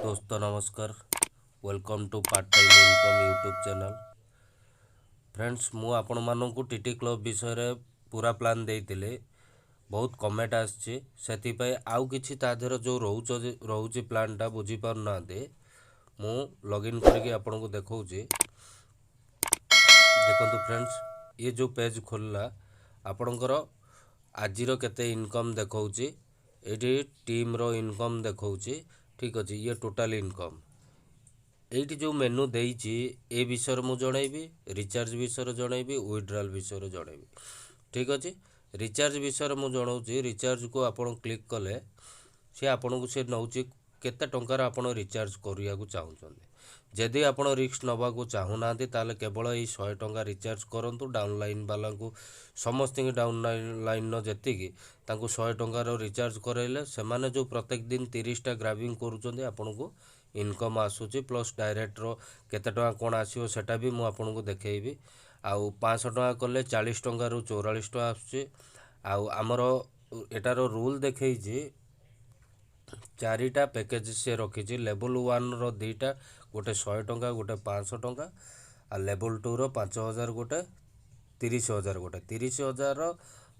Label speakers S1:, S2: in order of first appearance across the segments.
S1: ଦୋସ୍ତ, ନମସ୍କାର। Welcome to Part Time Income YouTube channel। Friends, ମୁଁ ଆପଣମାନଙ୍କୁ ଟିଟି କ୍ଲବ୍ ବିଷୟରେ ପୁରା ପ୍ଲାନ୍ ଦେଇଥିଲି। ବହୁତ କମେଣ୍ଟ ଆସିଛି, ସେଥିପାଇଁ ଆଉ କିଛି ତା ଦେହରେ ଯେଉଁ ରହୁଛି ପ୍ଲାନ୍ଟା ବୁଝିପାରୁନାହାନ୍ତି। ମୁଁ ଲଗ୍ଇନ୍ କରିକି ଆପଣଙ୍କୁ ଦେଖାଉଛି। ଦେଖନ୍ତୁ ଫ୍ରେଣ୍ଡସ୍, ଇଏ ଯେଉଁ ପେଜ୍ ଖୋଲିଲା, ଆପଣଙ୍କର ଆଜିର କେତେ ଇନକମ୍ ଦେଖାଉଛି, ଏଇଠି ଟିମ୍ର ଇନକମ୍ ଦେଖାଉଛି। ଠିକ୍ ଅଛି, ଇଏ ଟୋଟାଲ୍ ଇନକମ୍। ଏଇଠି ଯେଉଁ ମେନୁ ଦେଇଛି, ଏ ବିଷୟରେ ମୁଁ ଜଣେଇବି, ରିଚାର୍ଜ ବିଷୟରେ ଜଣେଇବି, ୱିଡ୍ରାଲ୍ ବିଷୟରେ ଜଣେଇବି। ଠିକ୍ ଅଛି, ରିଚାର୍ଜ ବିଷୟରେ ମୁଁ ଜଣାଉଛି। ରିଚାର୍ଜକୁ ଆପଣ କ୍ଲିକ୍ କଲେ ସେ ଆପଣଙ୍କୁ ସେ ନେଉଛି କେତେ ଟଙ୍କାର ଆପଣ ରିଚାର୍ଜ କରିବାକୁ ଚାହୁଁଛନ୍ତି। ଯଦି ଆପଣ ରିସ୍କ ନେବାକୁ ଚାହୁଁନାହାନ୍ତି, ତାହେଲେ କେବଳ ଏଇ 100 ଟଙ୍କା ରିଚାର୍ଜ କରନ୍ତୁ। ଡାଉନଲାଇନ୍ ବାଲାଙ୍କୁ ସମସ୍ତଙ୍କୁ, ଡାଉନ୍ ଲାଇନ୍ର ଯେତିକି, ତାଙ୍କୁ 100 ଟଙ୍କାର ରିଚାର୍ଜ କରାଇଲେ ସେମାନେ ଯେଉଁ ପ୍ରତ୍ୟେକ ଦିନ 30ଟା ଗ୍ରାବିଂ କରୁଛନ୍ତି, ଆପଣଙ୍କୁ ଇନକମ୍ ଆସୁଛି। ପ୍ଲସ୍ ଡାଇରେକ୍ଟର କେତେ ଟଙ୍କା କ'ଣ ଆସିବ, ସେଟା ବି ମୁଁ ଆପଣଙ୍କୁ ଦେଖେଇବି। ଆଉ 500 ଟଙ୍କା କଲେ 40 ଟଙ୍କାରୁ 44 ଟଙ୍କା ଆସୁଛି। ଆଉ ଆମର ଏଟାର ରୁଲ୍ ଦେଖେଇଛି, ଚାରିଟା ପ୍ୟାକେଜ୍ ସେ ରଖିଛି। ଲେବୁଲ୍ ୱାନ୍ର ଦୁଇଟା, ଗୋଟେ 100 ଟଙ୍କା, ଗୋଟେ 500 ଟଙ୍କା। ଆଉ ଲେବୁଲ୍ ଟୁର 5000 ଗୋଟେ, 30,000 ଗୋଟେ। 30,000ର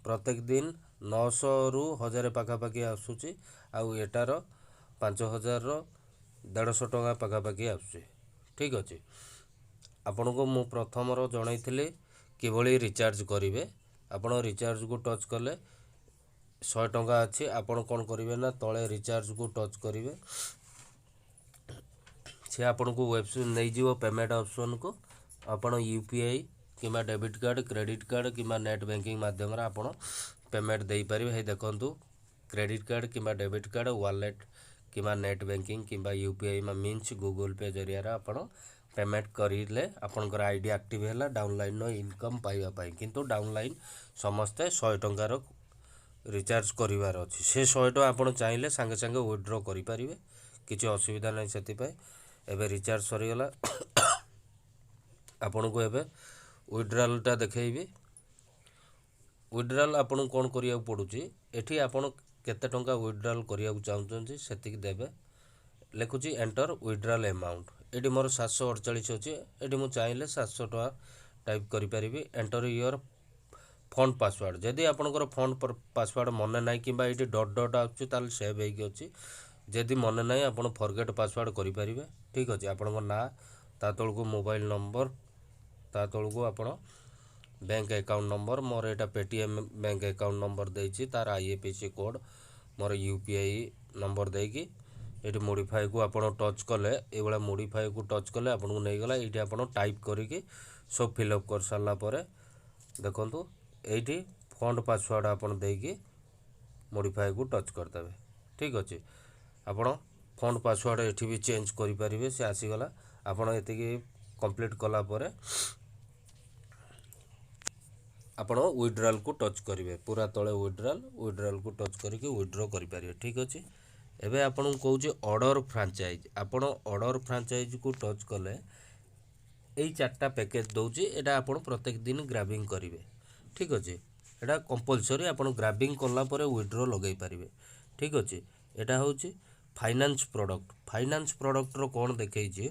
S1: ପ୍ରତ୍ୟେକ ଦିନ 900ରୁ 1000 ପାଖାପାଖି ଆସୁଛି। ଆଉ ଏଟାର 5000ର 150 ଟଙ୍କା ପାଖାପାଖି ଆସୁଛି। ଠିକ୍ ଅଛି, ଆପଣଙ୍କୁ ମୁଁ ପ୍ରଥମର ଜଣାଇଥିଲି କିଭଳି ରିଚାର୍ଜ କରିବେ। ଆପଣ ରିଚାର୍ଜକୁ ଟଚ୍ କଲେ 100 ଟଙ୍କା ଅଛି। ଆପଣ କ'ଣ କରିବେ ନା, ତଳେ ରିଚାର୍ଜକୁ ଟଚ୍ କରିବେ, ସେ ଆପଣଙ୍କୁ ୱେବସାଇଟ୍ ନେଇଯିବ ପେମେଣ୍ଟ ଅପସନ୍କୁ। ଆପଣ ୟୁପିଆଇ କିମ୍ବା ଡେବିଟ୍ କାର୍ଡ଼, କ୍ରେଡ଼ିଟ୍ କାର୍ଡ଼ କିମ୍ବା ନେଟ୍ ବ୍ୟାଙ୍କିଂ ମାଧ୍ୟମରେ ଆପଣ ପେମେଣ୍ଟ ଦେଇପାରିବେ। ହେଇ ଦେଖନ୍ତୁ, କ୍ରେଡ଼ିଟ୍ କାର୍ଡ଼ କିମ୍ବା ଡେବିଟ୍ କାର୍ଡ଼, ୱାଲେଟ୍ କିମ୍ବା ନେଟ୍ ବ୍ୟାଙ୍କିଂ କିମ୍ବା ୟୁପିଆଇ ମିନ୍ସ ଗୁଗୁଲ୍ ପେ ଜରିଆରେ ଆପଣ ପେମେଣ୍ଟ କରିଲେ ଆପଣଙ୍କର ଆଇଡ଼ି ଆକ୍ଟିଭ୍ ହେଲା ଡାଉନଲାଇନ୍ର ଇନକମ୍ ପାଇବା ପାଇଁ। କିନ୍ତୁ ଡାଉନଲାଇନ୍ ସମସ୍ତେ 100 ଟଙ୍କାର ରିଚାର୍ଜ କରିବାର ଅଛି। ସେ 100 ଟଙ୍କା ଆପଣ ଚାହିଁଲେ ସାଙ୍ଗେ ସାଙ୍ଗେ ୱିଡ୍ର କରିପାରିବେ, କିଛି ଅସୁବିଧା ନାହିଁ ସେଥିପାଇଁ। ଏବେ ରିଚାର୍ଜ ସରିଗଲା, ଆପଣଙ୍କୁ ଏବେ ୱିଡ୍ରାଲ୍ଟା ଦେଖେଇବି। ୱିଡ୍ରାଲ୍ ଆପଣଙ୍କୁ କ'ଣ କରିବାକୁ ପଡ଼ୁଛି? ଏଠି ଆପଣ କେତେ ଟଙ୍କା ୱିଡ୍ରାଲ୍ କରିବାକୁ ଚାହୁଁଛନ୍ତି, ସେତିକି ଦେବେ। ଲେଖୁଛି ଏଣ୍ଟର ୱିଡ୍ରାଲ୍ ଆମାଉଣ୍ଟ। ଏଠି ମୋର 748 ଅଛି। ଏଠି ମୁଁ ଚାହିଁଲେ 700 ଟଙ୍କା ଟାଇପ୍ କରିପାରିବି। Enter your fund password. ଯଦି ଆପଣଙ୍କର ଫଣ୍ଡ ପାସୱାର୍ଡ଼ ମନେ ନାହିଁ କିମ୍ବା ଏଇଠି ଡଟ୍ ଡଟ୍ ଆସୁଛି, ତାହେଲେ ସେଭ୍ ହେଇକି ଅଛି। ଯଦି ମନେ ନାହିଁ, ଆପଣ ଫରଗେଟ୍ ପାସୱାର୍ଡ଼ କରିପାରିବେ। ଠିକ୍ ଅଛି, ଆପଣଙ୍କ ନାଁ, ତା ତଳକୁ ମୋବାଇଲ୍ ନମ୍ବର, ତା ତଳକୁ ଆପଣ ବ୍ୟାଙ୍କ ଆକାଉଣ୍ଟ ନମ୍ବର। ମୋର ଏଇଟା ପେଟିଏମ୍ ବ୍ୟାଙ୍କ ଆକାଉଣ୍ଟ ନମ୍ବର ଦେଇଛି, ତାର ଆଇଏଫଏସସି କୋଡ଼୍, ମୋର ୟୁପିଆଇ ନମ୍ବର ଦେଇକି ଏଇଠି ମୋଡ଼ିଫାଏକୁ ଆପଣ ଟଚ୍ କଲେ, ଏଇଭଳିଆ ମୋଡ଼ିଫାଏକୁ ଟଚ୍ କଲେ ଆପଣଙ୍କୁ ନେଇଗଲା। ଏଇଠି ଆପଣ ଟାଇପ୍ କରିକି ସବୁ ଫିଲ୍ଅପ୍ କରିସାରିଲା ପରେ ଦେଖନ୍ତୁ, ଏଇଠି ଫଣ୍ଡ ପାସୱାର୍ଡ଼ ଆପଣ ଦେଇକି ମୋଡ଼ିଫାଏକୁ ଟଚ୍ କରିଦେବେ। ଠିକ୍ ଅଛି, ଆପଣ ଫଣ୍ଡ ପାସୱାର୍ଡ଼ ଏଠି ବି ଚେଞ୍ଜ କରିପାରିବେ। ସେ ଆସିଗଲା। ଆପଣ ଏତିକି କମ୍ପ୍ଲିଟ୍ କଲା ପରେ ଆପଣ ୱିଡ୍ରାଲ୍କୁ ଟଚ୍ କରିବେ। ପୁରା ତଳେ ୱିଡ୍ରାଲ୍, ୱିଡ୍ରାଲ୍କୁ ଟଚ୍ କରିକି ୱିଡ୍ର କରିପାରିବେ। ଠିକ୍ ଅଛି, ଏବେ ଆପଣଙ୍କୁ କହୁଛି ଅର୍ଡ଼ର ଫ୍ରାଞ୍ଚାଇଜ୍। ଆପଣ ଅର୍ଡ଼ର ଫ୍ରାଞ୍ଚାଇଜ୍କୁ ଟଚ୍ କଲେ ଏଇ ଚାରିଟା ପ୍ୟାକେଜ୍ ଦେଉଛି। ଏଇଟା ଆପଣ ପ୍ରତ୍ୟେକ ଦିନ ଗ୍ରାବିଂ କରିବେ। ଠିକ୍ ଅଛି, ଏଇଟା କମ୍ପଲସରି। ଆପଣ ଗ୍ରାବିଂ କଲା ପରେ ୱିଡ୍ର ଲଗାଇ ପାରିବେ। ଠିକ୍ ଅଛି, ଏଇଟା ହେଉଛି ଫାଇନାନ୍ସ ପ୍ରଡ଼କ୍ଟ। ଫାଇନାନ୍ସ ପ୍ରଡ଼କ୍ଟର କ'ଣ ଦେଖେଇଛି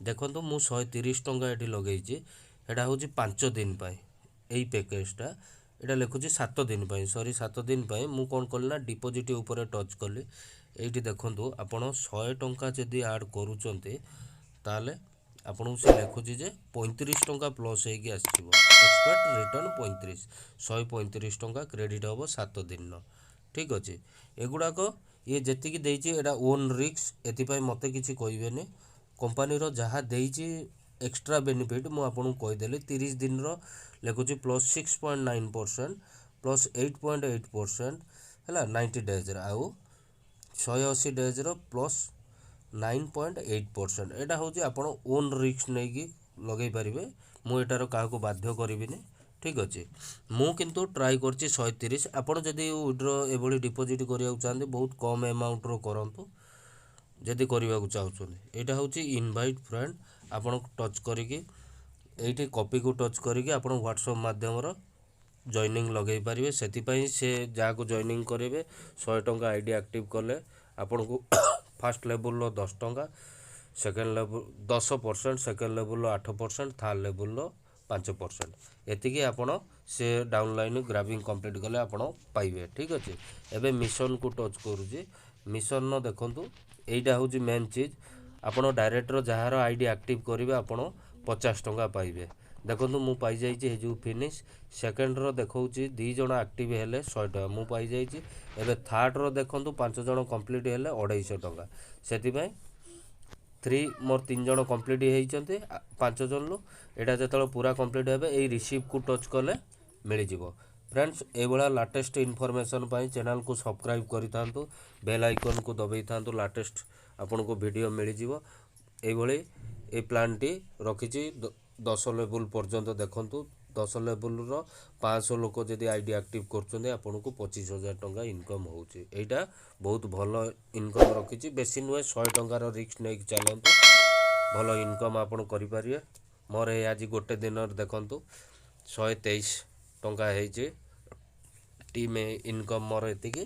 S1: ଦେଖନ୍ତୁ। ମୁଁ 130 ଟଙ୍କା ଏଠି ଲଗେଇଛି। ଏଇଟା ହେଉଛି 5 ଦିନ ପାଇଁ ଏଇ ପ୍ୟାକେଜଟା। ଏଇଟା ଲେଖୁଛି 7 ଦିନ ପାଇଁ, ସରି, 7 ଦିନ ପାଇଁ। ମୁଁ କ'ଣ କଲି ନା, ଡିପୋଜିଟ୍ ଉପରେ ଟଚ୍ କଲି। ଏଇଠି ଦେଖନ୍ତୁ, ଆପଣ 100 ଟଙ୍କା ଯଦି ଆଡ଼୍ କରୁଛନ୍ତି, ତାହେଲେ ଆପଣଙ୍କୁ ସେ ଲେଖୁଛି ଯେ 35 ଟଙ୍କା ପ୍ଲସ୍ ହେଇକି ଆସିଯିବ। ଏକ୍ସପେକ୍ଟ ରିଟର୍ନ 35, 135 ଟଙ୍କା କ୍ରେଡ଼ିଟ୍ ହେବ 7 ଦିନର। ଠିକ୍ ଅଛି, ଏଗୁଡ଼ାକ ଇଏ ଯେତିକି ଦେଇଛି, ଏଇଟା ଓନ୍ ରିସ୍କ। ଏଥିପାଇଁ ମୋତେ କିଛି କହିବେନି। କମ୍ପାନୀର ଯାହା ଦେଇଛି ଏକ୍ସଟ୍ରା ବେନିଫିଟ୍, ମୁଁ ଆପଣଙ୍କୁ କହିଦେଲି। 30 ଦିନର ଲେଖୁଛି plus 6.9%, plus 8.8% ହେଲା 90 ଡେଜ୍ର, ଆଉ 180 ଡେଜ୍ର ପ୍ଲସ୍ 9.8%। ଏଇଟା ହେଉଛି ଆପଣ ଓନ୍ ରିସ୍କ ନେଇକି ଲଗାଇ ପାରିବେ। ମୁଁ ଏଟାର କାହାକୁ ବାଧ୍ୟ କରିବିନି। ଠିକ୍ ଅଛି, ମୁଁ କିନ୍ତୁ ଟ୍ରାଏ କରିଛି 130। ଆପଣ ଯଦି ୱିଡ୍ର ଏଭଳି ଡିପୋଜିଟ୍ କରିବାକୁ ଚାହାନ୍ତି, ବହୁତ କମ୍ ଆମାଉଣ୍ଟର କରନ୍ତୁ ଯଦି କରିବାକୁ ଚାହୁଁଛନ୍ତି। ଏଇଟା ହେଉଛି ଇନଭାଇଟ୍ ଫ୍ରେଣ୍ଡ। ଆପଣ ଟଚ୍ କରିକି, ଏଇଠି କପିକୁ ଟଚ୍ କରିକି ଆପଣ ହ୍ୱାଟ୍ସଆପ୍ ମାଧ୍ୟମର ଜଏନିଂ ଲଗାଇ ପାରିବେ। ସେଥିପାଇଁ ସେ ଯାହାକୁ ଜଏନିଂ କରିବେ, 100 ଟଙ୍କା ଆଇଡ଼ି ଆକ୍ଟିଭ୍ କଲେ ଆପଣଙ୍କୁ ଫାର୍ଷ୍ଟ ଲେବୁଲ୍ର 10 ଟଙ୍କା, ସେକେଣ୍ଡ ଲେବୁଲ୍ 10%, ସେକେଣ୍ଡ ଲେବୁଲ୍ର 8%, ଥାର୍ଡ଼ ଲେବୁଲ୍ର 5%। ଏତିକି ଆପଣ ସେ ଡାଉନଲାଇନ୍ ଗ୍ରାବିଂ କମ୍ପ୍ଲିଟ୍ କଲେ ଆପଣ ପାଇବେ। ଠିକ୍ ଅଛି। ଏବେ ମିଶନକୁ ଟଚ୍ କରୁଛି। ମିଶନର ଦେଖନ୍ତୁ, ଏଇଟା ହେଉଛି ମେନ୍ ଚିଜ୍। ଆପଣ ଡାଇରେକ୍ଟର ଯାହାର I D active କରିବେ, ଆପଣ 50 ଟଙ୍କା ପାଇବେ। ଦେଖନ୍ତୁ, ମୁଁ ପାଇଯାଇଛି। ହେଇଯିବ ଫିନିଶ୍। ସେକେଣ୍ଡର ଦେଖାଉଛି, ଦୁଇ ଜଣ ଆକ୍ଟିଭ୍ ହେଲେ 100 ଟଙ୍କା ମୁଁ ପାଇଯାଇଛି। ଏବେ ଥାର୍ଡ଼ର ଦେଖନ୍ତୁ, ପାଞ୍ଚ ଜଣ କମ୍ପ୍ଲିଟ୍ ହେଲେ 250 ଟଙ୍କା। ସେଥିପାଇଁ ଥ୍ରୀ, ମୋର ତିନି ଜଣ କମ୍ପ୍ଲିଟ୍ ହେଇଛନ୍ତି ପାଞ୍ଚ ଜଣରୁ। ଏଇଟା ଯେତେବେଳେ ପୁରା କମ୍ପ୍ଲିଟ୍ ହେବେ, ଏଇ ରିସିଭ୍କୁ ଟଚ୍ କଲେ ମିଳିଯିବ। ଫ୍ରେଣ୍ଡସ୍, ଏଇଭଳିଆ ଲାଟେଷ୍ଟ ଇନଫର୍ମେସନ୍ ପାଇଁ ଚ୍ୟାନେଲକୁ ସବସ୍କ୍ରାଇବ୍ କରିଥାନ୍ତୁ, ବେଲ୍ ଆଇକନ୍କୁ ଦବେଇଥାନ୍ତୁ, ଲାଟେଷ୍ଟ ଆପଣଙ୍କୁ ଭିଡ଼ିଓ ମିଳିଯିବ। ଏଇଭଳି ଏଇ ପ୍ଲାନ୍ଟି ରଖିଛି 10 ଲେବୁଲ୍ ପର୍ଯ୍ୟନ୍ତ। ଦେଖନ୍ତୁ, 10 ଲେବୁଲ୍ର 500 ଲୋକ ଯଦି I D active କରୁଛନ୍ତି, ଆପଣଙ୍କୁ 25,000 ଟଙ୍କା ଇନକମ୍ ହେଉଛି। ଏଇଟା ବହୁତ ଭଲ ଇନକମ୍ ରଖିଛି। ବେଶୀ ନୁହେଁ, 100 ଟଙ୍କାର ରିସ୍କ ନେଇକି ଚାଲନ୍ତୁ, ଭଲ ଇନକମ୍ ଆପଣ କରିପାରିବେ। ମୋର ଏଇ ଆଜି ଗୋଟେ ଦିନରେ ଦେଖନ୍ତୁ, 123 ଟଙ୍କା ହେଇଛି ଟିମ୍ ଇନକମ୍ ମୋର ଏତିକି।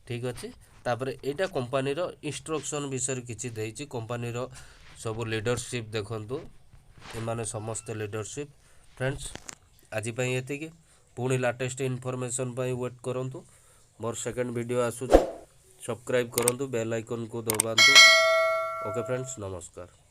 S1: ଠିକ୍ ଅଛି। ତାପରେ ଏଇଟା କମ୍ପାନୀର ଇନଷ୍ଟ୍ରକ୍ସନ୍ ବିଷୟରେ କିଛି ଦେଇଛି। କମ୍ପାନୀର ସବୁ ଲିଡରସିପ୍ ଦେଖନ୍ତୁ, ଏମାନେ ସମସ୍ତେ ଲିଡରସିପ୍। ଫ୍ରେଣ୍ଡସ୍, ଆଜି ପାଇଁ ଏତିକି। ପୁଣି ଲାଟେଷ୍ଟ ଇନଫର୍ମେସନ୍ ପାଇଁ ୱେଟ୍ କରନ୍ତୁ, ମୋର ସେକେଣ୍ଡ ଭିଡ଼ିଓ ଆସୁଛି। ସବସ୍କ୍ରାଇବ୍ କରନ୍ତୁ, ବେଲ୍ ଆଇକନ୍କୁ ଦବାନ୍ତୁ। ଓକେ ଫ୍ରେଣ୍ଡସ୍, ନମସ୍କାର।